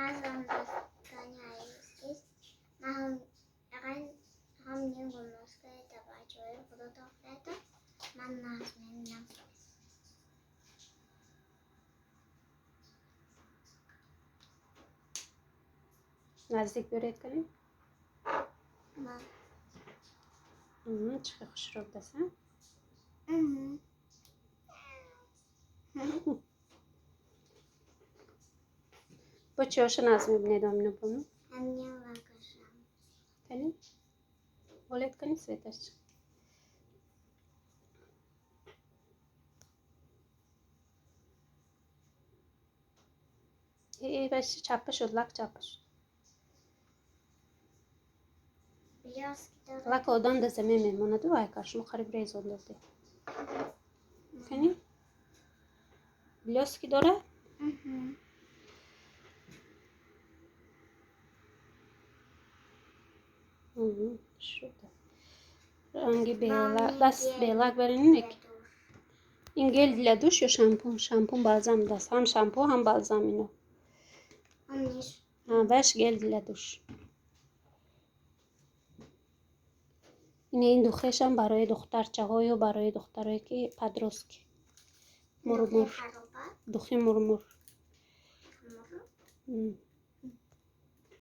Азам дӯстони азиз, ман ҳам гулноска да бачаҳои худо тохтаята ман нағз мебинам. Наздик биёред кунем. Чӣ хел хушрӯ будааст, а? Бо чиҳоша нағз мебинед, Омина бону? Кани, ҳолет кани, светаш. Э, баш чаппа шуд, лак чаппа шуд. Лак одам да замин мемонаду, вай кар шумо қариб резон додед. Кани, блёстки дорад? Шуда. Ранги бела, даст белак баринек. Ин гель для душ ё шампун? Шампун, бальзам даст. Ҳам шампун, ҳам бальзам ино. Баш гель для душ. Ин духешам барои духтарчаҳою барои духтарое ки подростки. Мурмур. Духи мурмур.